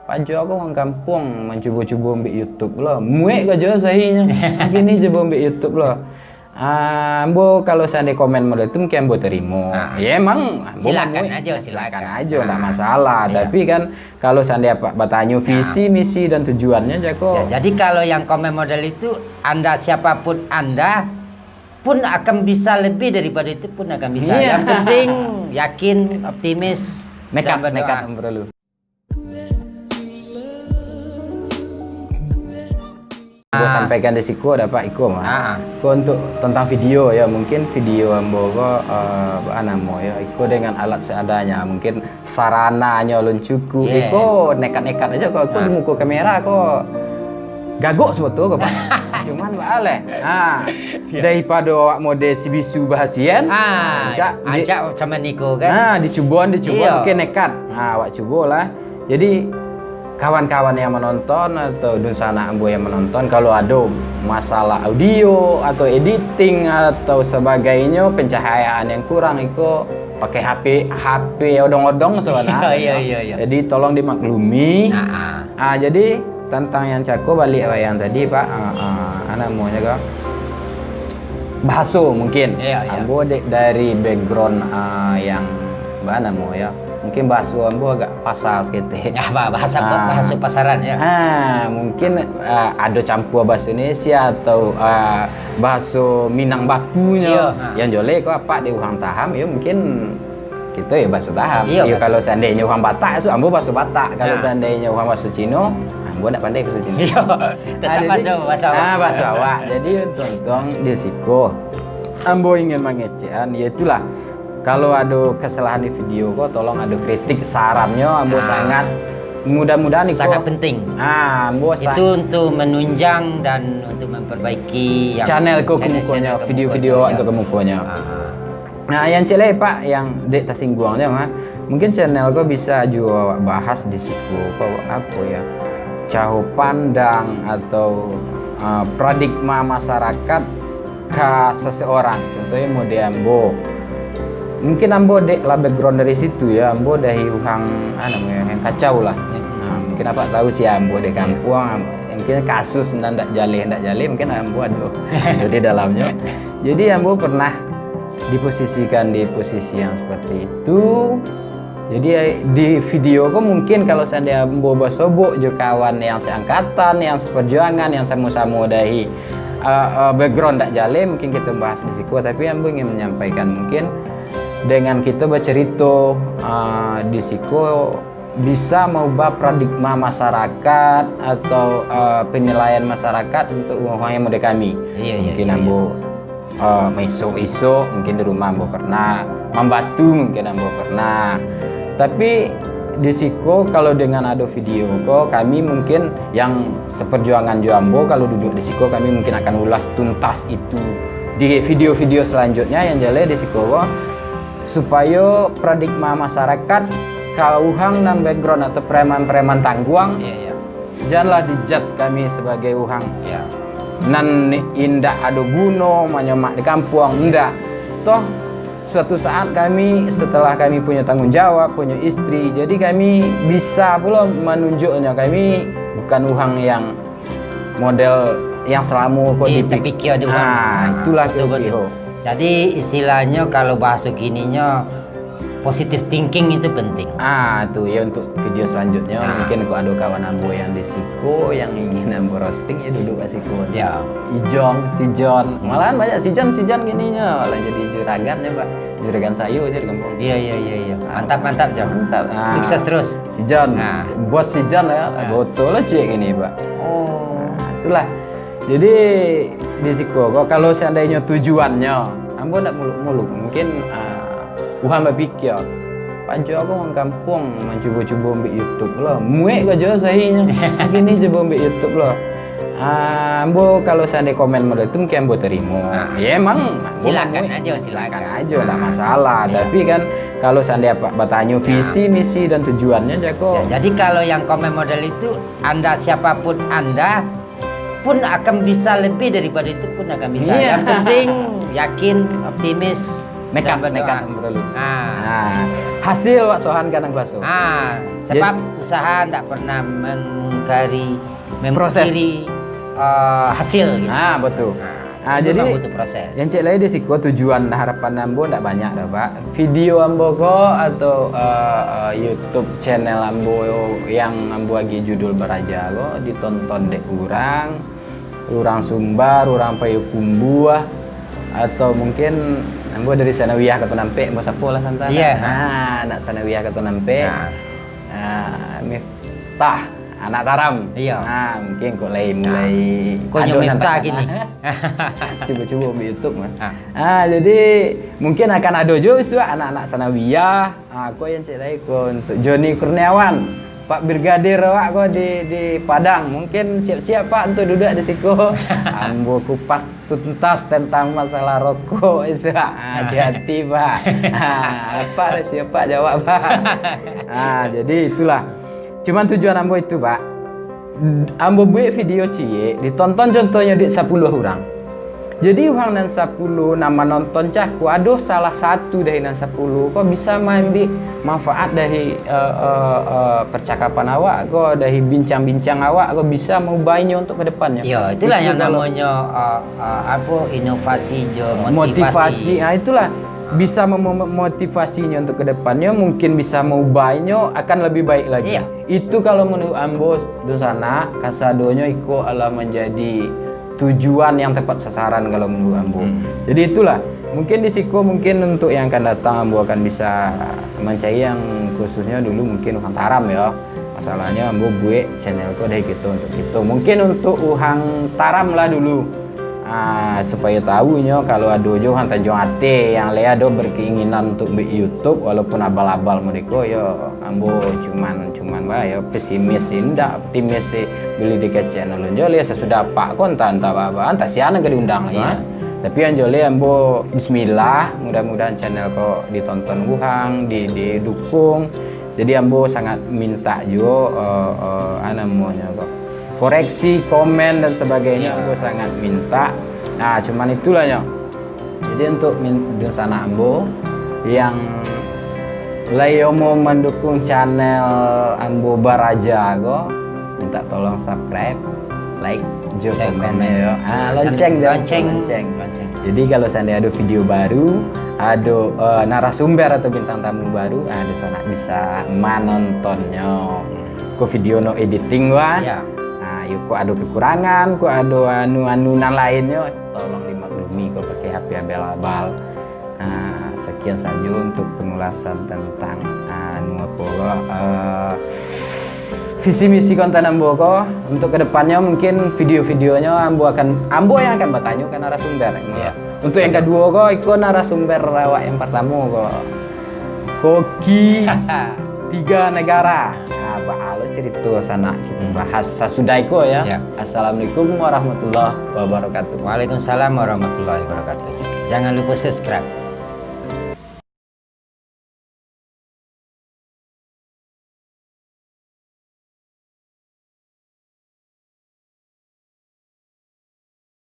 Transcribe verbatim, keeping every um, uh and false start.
Pajo ko urang kampuang mancubo-cubo ambiak YouTube lah. Muek ko jo sahinyo. Kini cubo ambiak YouTube lah. Ah, ambo kalau seandai komen model tu mungkin ambo terimo. Ah. Ya emang ambo silakan mamuek, aja, silakan. Silakan aja, ndak masalah. Iya. Tapi kan kalau seandai apak batanyo visi, misi dan tujuannya jako. Ya, jadi kalau yang komen model itu, anda siapapun anda pun akan bisa, lebih daripada itu pun akan bisa. Iya. Yang penting yakin, optimis, nekat, dan berdoa. Nekat perlu. Ambo sampaikan di siko dapat iko mah. Ah. Ko untuk tentang video ya, mungkin video ambo ko, eh, apo namo ya, iko dengan alat seadanya, mungkin sarananyo alun cukup. Yeah. Iko nekat-nekat aja ko, ko di muko kamera ko gagok sebotulnyo ko, Pak. Cuman baaleh. Ha. Daripado awak mode si bisu bahasian, ah, rancak di-, rancak macam maniko kan. Ha, dicubo, dicubo, iya, mungkin nekat. Ha, awak cubolah. Jadi, kawan-kawan yang menonton atau dunsanak ambo yang menonton, kalau ado masalah audio atau editing atau sebagainyo, pencahayaan yang kurang, iko pakai H P, H P odong-odong sabananyo. Iya, iya, iya, iya. Jadi, tolong dimaklumi. Nah, ah. Ah, jadi, tentang yang cako baliak wayang tadi, Pak, ah, ah, apo namonyo ko? Bahaso mungkin. Iya, iya. Ambo dek dari background, ah, yang, apo namo ya? Mungkin bahaso ambo agak pasar saketek. Ya, ba-, bahasa, ah, bahaso pasaran, ya. Ah, mungkin, ah, ado campur bahaso Indonesia atau, ah, bahaso Minang bakunyo. Iya, ha. Yang jolek ko apak dek urang Taham, ya mungkin kito ya bahaso Taham. Iya, bahaso. Kalau seandainyo urang Batak, so ambo bahaso Batak. Kalau seandainyo urang bahaso Cino, ambo ndak pandai bahaso Cino. Iya, tetap bahaso, bahaso awak. Ah, bahaso awak. Jadi, untuang-untuang di siko, ambo ingin mangecekan, yaitulah, kalau ado kesalahan di video ko, tolong ado kritik, sarannyo, ambo sangat, mudah-mudahan iko sangat penting. Ah, ambo sa- itu untuk menunjang dan untuk memperbaiki yang channel ko kemukonyo, video-video awak untuk kemukonyo. Ah. Nah, yang ciek lai, Pak, yang dek tasingguang tu, ha. Mungkin channel ko bisa juo awak bahas di siko, ko apo ya, caro pandang atau, ah, paradigma masyarakat ka seseorang. Contohnyo model ambo. Mungkin ambo dek lah background dari situ ya, ambo dari urang, ah, namonyo, yang kacau lah. Nah, mungkin apak tahu sih ambo di kampuang, mungkin kasus nan ndak jaleh, ndak jaleh, mungkin ambo ado, ado di dalamnyo. Jadi ambo pernah diposisikan di posisi yang seperti itu. Jadi, di video ko mungkin kalau seandai ambo basobok jo kawan yang seangkatan, yang seperjuangan, yang samo-samo dari, eh, eh, background ndak jaleh, mungkin kito bahas di siko. Tapi ambo ingin menyampaikan, mungkin dengan kito bacarito, eh, di siko, bisa maubah paradigma masyarakat atau, eh, penilaian masyarakat untuk urang-urang yang model kami. Iya, iya, mungkin iya, ambo, eh, maisok-isok, mungkin di rumah ambo pernah, mambatu mungkin ambo pernah. Tapi di siko kalau dengan ado video ko, kami mungkin yang seperjuangan jo ambo, kalau duduk di siko, kami mungkin akan ulas tuntas itu di video-video selanjutnya. Yang jaleh di siko ko, supayo paradigma masyarakat, kalau urang nan background atau preman-preman tangguang, iya, iya, janlah dijat kami sebagai urang, iya, nan indak ado guno, manyamak di kampuang, indak. Toh, suatu saat kami, setelah kami punyo tanggung jawab, punyo istri, jadi kami bisa pulo manunjuknyo kami bukan urang yang model yang salamo ko di, dipikia di urang. Ah, itulah. Betul, betul. Jadi, istilahnyo kalau bahaso kininyo, positive thinking itu penting. Ah, tu ya, untuk video selanjutnya, nah, mungkin kok ado kawan ambo yang di siko, yang ingin ambo roasting, ya duduk kat siko. Ya. Ijong, si John. Hmm. Malahan banyak si John, si John kininyo lah jadi juragan ya, Pak. Juragan sayur aja di kampung. Iya, iya, iya, iya. Ah. Mantap, mantap, John. Mantap. Ah. Sukses terus. Si John. Nah. Bos si John lah ya. Ya. Betul lah cik ini, Pak. Oh. Nah, itulah. Jadi, di siko ko, kalau seandainyo tujuannyo, ambo ndak muluk-muluk, mungkin, ah, urang bapikia, "Pajo ko urang kampuang mancubo-cubo ambiak YouTube lah. Muek ko jo sahinyo. Kini cubo ambiak YouTube lah." Ah, ambo kalau seandai komen model tu, mungkin ambo terimo. Ah. Ya, emang, ambo silakan aja, silakan aja, ndak masalah. Iya. Tapi kan, kalau seandai apak batanyo visi, misi, dan tujuannyo, jako. Ya, jadi kalau yang komen model itu, anda siapapun anda, pun akan bisa, lebih daripada itu pun akan bisa. Iya. Yang penting yakin, optimis, Nekat, Dan berdoa. Nekat perlu. Ah. Nah, hasil wak sohan ka nan kuaso. Ah, Jadi sebab usaha ndak pernah mengingkari, Proses. memungkiri eh, hasil gitu. Ah, betul. Nah, Ah, itu jadi memang butuh proses. Yang cek lai di siko tujuan harapan ambo ndak banyak dah, Pak. Video ambo ko atau eh, eh, YouTube channel ambo yang ambo agi judul Baraja ko ditonton dek urang, urang Sumbar, urang Payokumbuah, atau mungkin ambo dari Sanawiyah Katunampek, ambo sapo lah santana. Iya. Nah, anak Sanawiyah Katunampek. Nah. Ah, Miftah, anak Taram. Iya. Nah, mungkin kok lai Nah. mulai Kok nyo ado Miftah nan gini. Cubo-cubo di YouTube mah. Ah. Ah, jadi mungkin akan ado jo isuak anak-anak Sanawiyah. Ah, ko yang cek lai ko untuk Joni Kurniawan. Pak Brigadir awak ko di di Padang. Mungkin siap-siap Pak untuk duduk di siko. Ambo kupas tuntas tentang masalah rokok isuak. Ah, hati-hati Pak. Ah, apa resio Pak jawab Pak? Ah, jadi itulah. Cuman tujuan ambo itu Pak. Ambo buek video ciek, ditonton contohnyo dek sapuluah urang. Jadi urang nan sapuluah nan manonton cako, ado salah satu dari nan sapuluah ko bisa maambiak manfaat dari eh, eh, eh, percakapan awak ko, dari bincang-bincang awak ko bisa maubainyo untuk ke depannyo. Ya, itulah Itu yang kalau namonyo uh, uh, apa inovasi jo motivasi. Motivasi. Ah, itulah bisa memotivasinyo untuk ke depannyo, mungkin bisa maubainyo akan lebih baik lagi. Iya. Itu kalau menurut ambo, dunsanak, kasadonyo iko adalah menjadi tujuan yang tepat sasaran kalau menurut ambo. Hmm. Jadi itulah, mungkin di siko mungkin untuk yang akan datang ambo akan bisa mancari yang khususnya dulu mungkin urang Taram ya. Masalahnya ambo buek channel ko dari kito untuk kito. Mungkin untuk urang Taram lah dulu. Ah, supayo tahu nyo kalau ado jo urang Tanjuang Ateh yang lai ado berkeinginan untuk buek YouTube walaupun abal-abal mereka yo ambo cuman cuman bah yo pesimis sih, indak optimis sih. Bili dikecek nalun jo leh sasudah apak ko entah entah apa entah sia nan ka diundang lagi. Iya. Tapi yang jo leh ambo bismillah, mudah-mudahan channel ko ditonton urang, di didukung. Jadi ambo sangat minta juo eh, eh, ah, namonyo ko koreksi, komen dan sebagainya Iya. ambo sangat minta. Nah, cuman itulah nyo. Jadi untuk min- dunsanak ambo yang lai omo mandukung channel ambo Baraja ko, minta tolong subscribe, like, jo Dan komen komen. yo. Ah, lonceng jo, Lonceng. Lonceng. Jadi kalau seandainya ado video baru, ado eh, narasumber atau bintang tamu baru, ah, dunsanak bisa manontonnyo. Ko video no editing wah. Ya. Nah, yo kok ado kekurangan, kok ado anu-anu nan lainnyo, tolong dimaklumi kok pakai H P abal-abal. Nah, sekian saja untuk penjelasan tentang anu apa ko, eh, visi misi konten ambo ko. Untuk kedepannya mungkin video-videonya ambo akan ambo yang akan bertanya ke narasumber. Iya. Untuk yang kedua ko, iko narasumber awak yang pertama ko. Koki Tiga Negara. Nah, baa lo cerita sanak kita Hmm. bahas sasudah iko ya. Ya. Assalamualaikum warahmatullahi wabarakatuh. Waalaikumsalam warahmatullahi wabarakatuh. Jangan lupa subscribe.